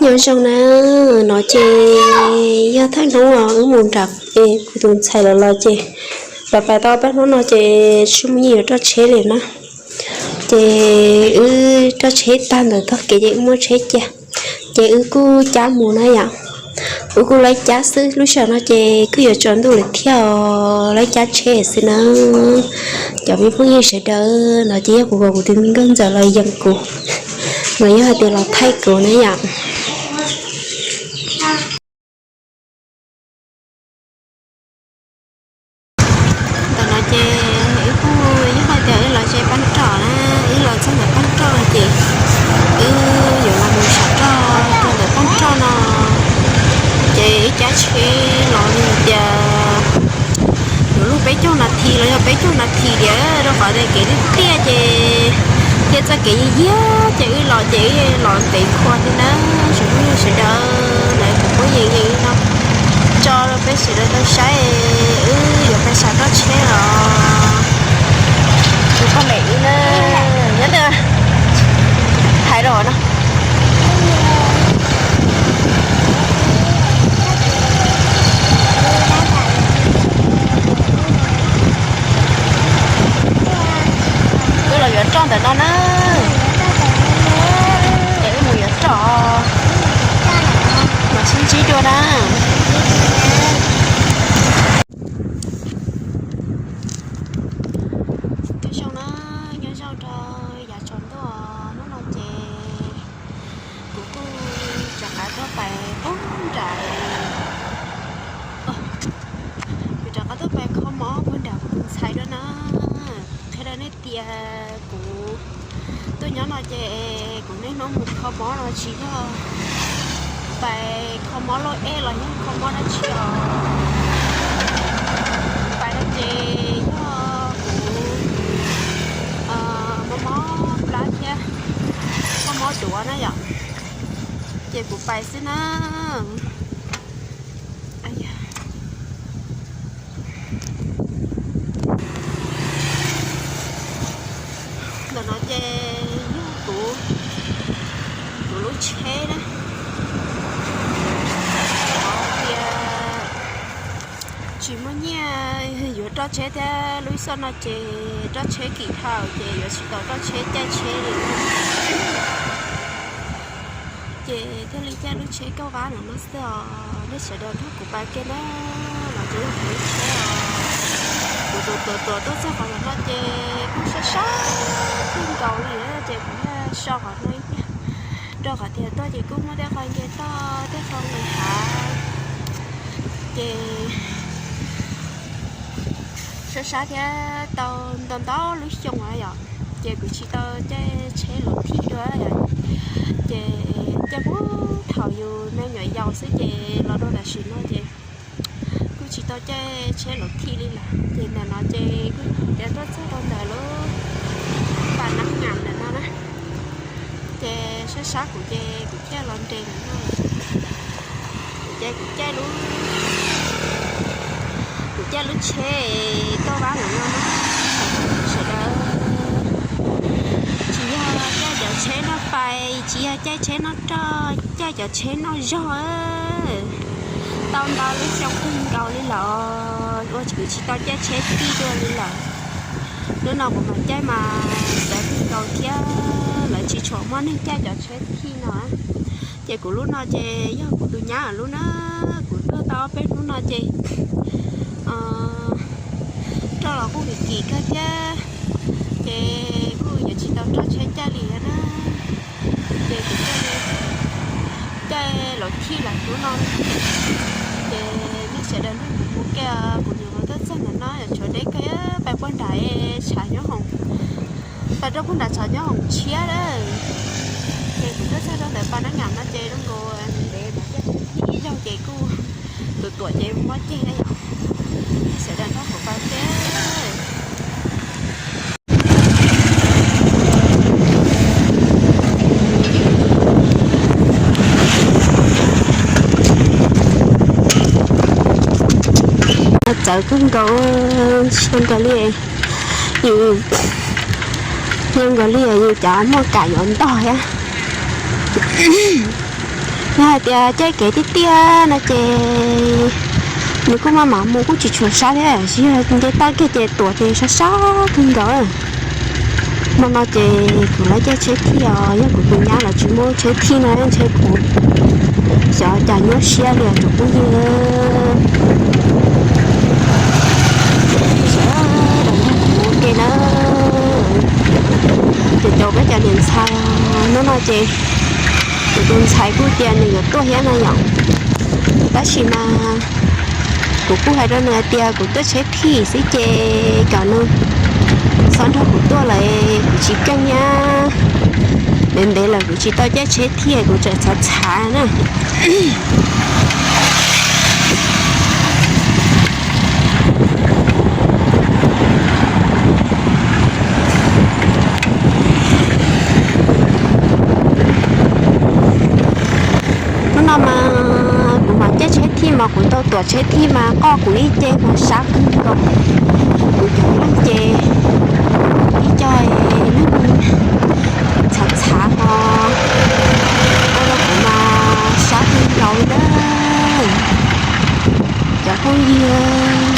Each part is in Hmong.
Nyob zoo na, no ces yog thawj hnub uas wb mus nram kuv tus ntxhais los los ces los pais tau peb hnub no ces tsis muaj nyiaj yuav roj tsheb li na. Ces wb roj tsheb tag ntawm tog kev ces wb muab tsheb cia, ces wb kuj cab mus na yom. Wb kuj laib cab xwb, lub sij hawm no ces kuj yuav tsaus ntuj lawm thiab os, laib cab tsheb xwb na. Cov me phooj ywg sawv daws, no ces yog kuv kom kuv tus me nkauj ntxawm los yeem kuv, los yog hais tias los thaij kuv na yom. Ntawm no ces wb kuj yog hais tias wb los ze Paj Roj na, wb los txog ntawm Paj Roj no ces wb yuav los mus saum roj rau ntawm Paj Roj no, ces wb cab tsheb los li tias yuav luag peb caug nas this los yog peb caug nas this tiag, rau qhov tias kev tiaj tiaj ces thiab txoj kev yig yig ces wb los ces wb los ntev khuav thiab na. Sawv daws, sawv daws, lawv kuv muab yees yees no tso rau peb sawv daws tau saib, wb yuav pais saum roj tsheb los. Tus poj niam wb na, nyob ntawd hais rau no. Wb los yuav roj ntawm no na. Ces wb mus yuav roj, mas sib ntsib dua na. Nyob zoo na, nyob zoo rau yav tsaus ntuj, hnub no ces kuv kuj rov qab tuaj pais poob nram, kuv rov qab tuaj pais kho mob poob nram kuv tus ntxhais dua na. Qhia rau nej tias kuv tuaj nyob no ces kuv niaj hnub mus kho mob no tsis yog pais kho mob lauj ej los yog kho mob dab tsi os. Pais no ces yog kuv mob mob plab thiab mob mob duav na yom, ces kuv pais xwb na. Ntawm no ces yog kuv, kuv lub tsheb na, tias tsis muaj nyiaj yuav roj tsheb thiab, lub xyoo no ces roj tsheb kim dhau ces yuav tsis tau roj tsheb caij tsheb li. Ces thiaj li caij lub tsheb kauj vab no no xwb os. Nej sawv daws nrog kuv pais ke na, los tsev lub tsheb os. Kuv tus tuam tuam tuaj txog qhov no ces kuj sab sab kawg nkaus li ces kuv thiaj so qhov no ib pliag, rau qhov tias tuaj ces kuj muaj tej qho nce toj tej qho nqis hav, ces sab sab thiab tau ntau ntau lub xyoo lawm yom, ces kuv tsis tau caij tsheb luv thij dua yom, ces caij puag thaum yus me nyuam yaus xwb ces los rau tam sim no ces kuj tsis tau caij tsheb luv thij li lawm. Ces ntawm no ces kuj tias tuaj txog rau ntawm lub pas nab nyam ntawm no na, ces sab sab kuv ces kuv thiaj los nres ntawm no. Ces kuv caij lub, kuv caij lub tsheb kauj vab ntawm no na, sawv daws. Tsis yog caij cov tsheb noj fais, tsis yog caij tsheb noj roj, caij cov tsheb noj zog. Tau ntau lub xyoo kawg nkaus li lawm, ua kuv tsis tau caij tsheb thij dua li lawm. Hnub no kuv mam caij mas txawv kawg nkaus thiab, lawv tsis tshua muaj neeg caij cov tsheb thij no. Ces kuv lub no ces yog kuv tus nyab lub na, kuv tuaj tau ob peb hnub no ces roj los kuj kim kim kawg thiab, ces kuj yuav tsis tau roj tsheb caij li na. Ces kuv thiaj li caij luv thij lawm hnub no. Ces nej sawv daws nrog kuv mus ke, kuv nyuam qhuav tuaj txog ntawm no yuav tshuav deb kawg, pais puag nram tshav nyob hoom, pais rau puag nram tshav nyob hoom tshiab lawm. Ces kuv tuaj txog rau ntawm pas nab nyam no ces zoo nkaus ntev mas caij ib zaug ces kuj tuam tuam ces mob ceg na yom. Sawv daws nrog kuv pais ke. Txawv kawg nkaus, zoo nkaus li yus, zoo nkaus li yus cov muaj kam yuav ntog thiab. Yog hais tias caij kev tiaj tiaj no ces nws kuj maj mam mus kuj tsis tshua sab thiab, tiam sis yog nce toj kiag ces tuam ces sab sab kawg nkaus. Hmo no ces kuv lawv caij tsheb thij os, yog kuv tus nyab lawv tsis muaj tsheb thij no ntshe kuv xyov cas nyuaj siab li os tsoom phooj ywg. Sawv daws nrog kuv ua ke na. Ces cov peb cov niam ntxhais, hnub no ces kuv tus ntxhais kuj tias nws yuav tuaj thiab no yom. Tab sis mas kuv kuj hais rau nws hais tias kuv tuaj tsheb thij xwb ces kom nws txhob nrog kuv tuaj lawm, kuv tsis keej nyab. Ntev ntev lawm kuv tsis tau caij tsheb thij, kuv tseem txhav txhav na. Hnub no mas kuv mam caij tsheb thij mas kuv tau tuam tsheb thij mas qoj kuv ib ce mas sab kawg nkaus. Kuv cov leeg ces ib co leeg txhav txhav ho ua rau kuv mas sab kawg nkaus li na cov phooj ywg.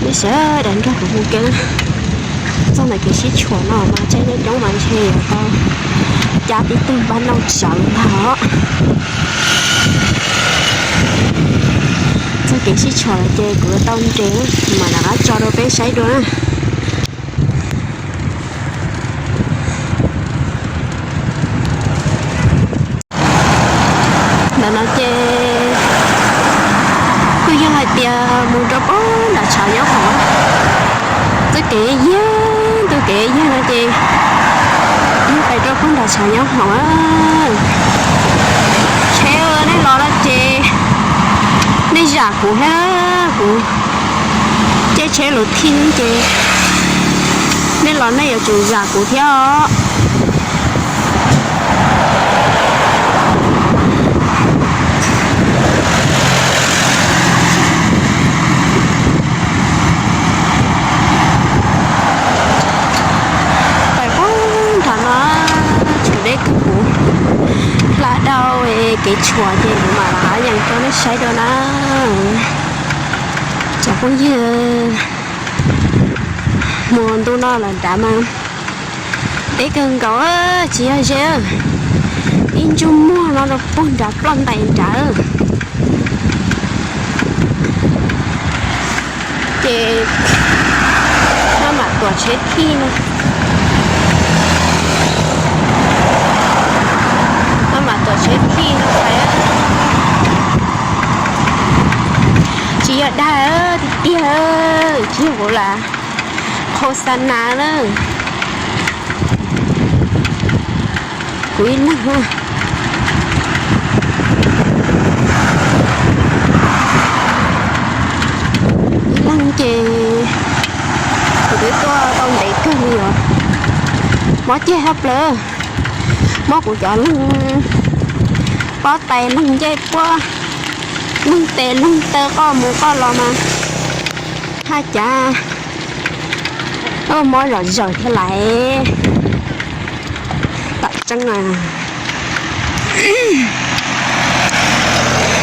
Peb sawv daws nrog kuv mus kev na. Txog ntawm kev sib tshuam no mas tsheb coob coob mas ntshe yuav tau cab tib tug npaj noj tsawv ntag os. Txog kev sib tshuam lawm ces kuv yuav tau nres na, kuv mam rov qab tso rau peb saib dua na. Ntawm no ces kuj yog hais tias mus rau pem nram tshav nyob hoom, txoj kev yag, tus kev yag no ces yog pais rau pem nram tshav nyob hoom. Tsheb nej los no ces nej zam kuv thiab, kuv caij tsheb luv thij ces nej los nej yuav tsum zam kuv thiab os. Pais pem nram no tshuav deb kawg, kuv hla dhau kev tshuam ces kuv mam rov qab yees rau nej saib dua na. Cov phooj ywg, hmo ntuj no los nrad mas deb kawg nkaus, tsis yog ze, ib ntsug muag no rau pem nrad ploj ntais nrad. Ces maj mam tuam tsheb thij no, maj mam tuam tsheb thij no pais. Tsis yog dag tiag tiag, tsis yog kuv lam qhau xa nas na. Kuv ib leeg, ib leeg ces kuv twb tuaj tau ntev kawg li os. Mob ceg hab plaws, mob kuv cov leeg pob tais leeg ncej puab, leeg tes leeg taw qoj mus qoj los mas haj cav mob zom zaws thiab lais. Tam tseeb a,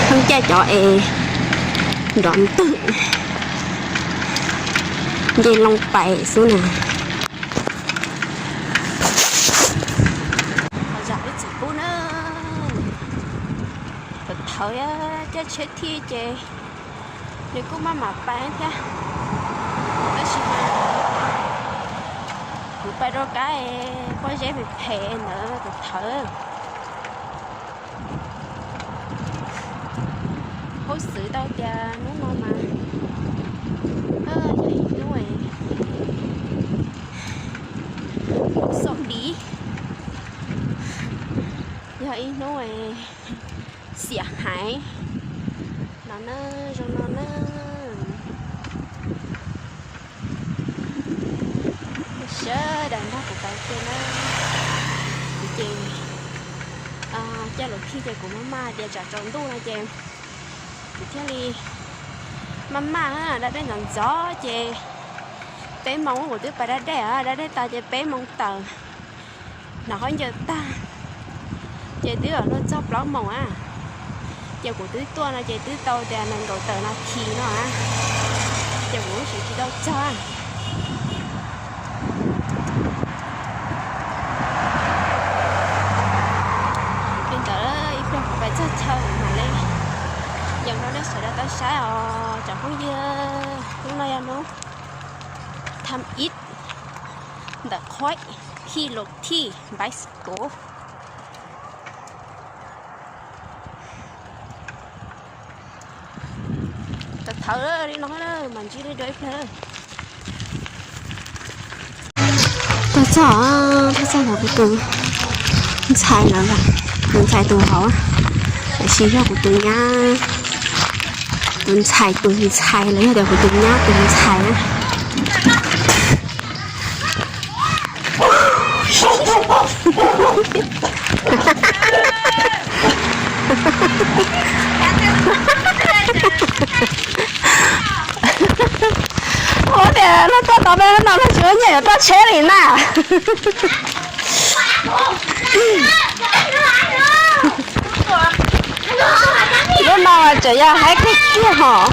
pheej caij cov es nrov ntwg, nce loo pais xwb na. Zam lub txim pub na, thaum thawv caij tsheb thij ces nws kuj maj mam pais thiab, tab sis mas kuv pais rau kab pob zeb phem phem ntawd thaum thawv. Hub xwv tau tias hnub no mas yog ib hnub xom li, yog ib hnub xiam heev no na, zoo no na. Sawv daws nrog kuv pais ua ke na. Kuv ces caij luv thij ces kuv maj maj tias tsam tsaus ntuj no ces kuv thiaj li maj maj dab dej ntxov ntxov ces Peb moos kuv twb pais da dej, da dej tas ces peb moos tawm, hnov qhov ncaws tag, ces twb luag txog plaub moos a. Ces kuv twb tuaj no ces twb tau tias nees nkaum tawm no khi no a, ces kuv lub siv tsis tau txog. Li ntawd ib pliag kuv pais txog chaw mam li yees rau nej sawv daws tau saib os cov phooj ywg. Hnub no yog hnub thab ib ntawm qhuaib khi los thij bicycle. Thawv li no mas ntsib dua ib pliag. Tuaj txog, tuaj txog ntawm kuv tus ntxhais lawv, tus ntxhais tus hauv, tiam sis yog kuv tus nyab, tus ntxhais tus ntxhais los yog tias kuv tus nyab tus ntxhais na. Ua tias luag tuaj tau peb lub no luag tsis muaj nyiaj yuav toj tsheb li na. Lub no tseem yog haib kawg kiag hos.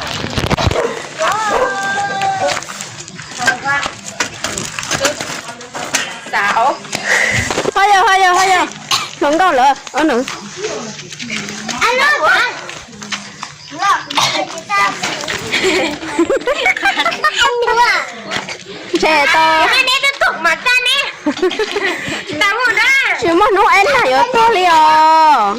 Ho yog, ho yog, ho yog, hluas nkauj lawm. Ntshe tau, tsis muaj hnub ib nag yuav tuag li os.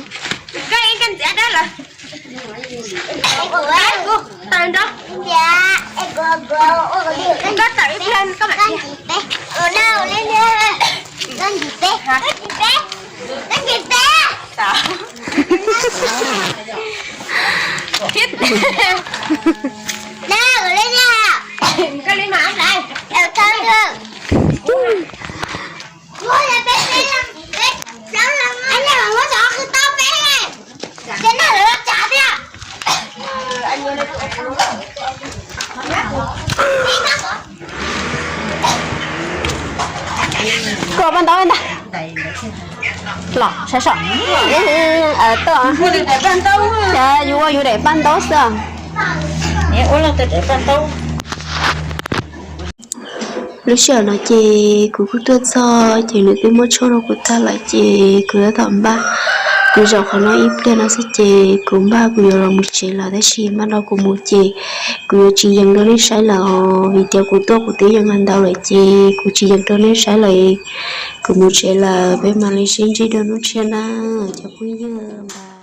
Koj paj ntaub ntag. Los saib soj. Tuaj, yus ua yus daim paj ntaub xwb. Lub sij hawm no ces kuv kuj tuaj txog ces nws twb muab tshuaj rau kuv tag lawm ces kuv tab tom npaj. Kuv zaum qhov no ib pliag no xwb ces kuv npaj kuv yuav los mus tsev lawm, tab sis npaj no kuv mus ces kuv yuav tsis yees rau nej saib lawm os, vim tias kuv tuaj kuv twb yees ntau lawm ces kuv tsis yees rau nej saib lawm. Kuv mus tsev lawm, peb mam li sib ntsib dua hnub tshiab na cov phooj ywg.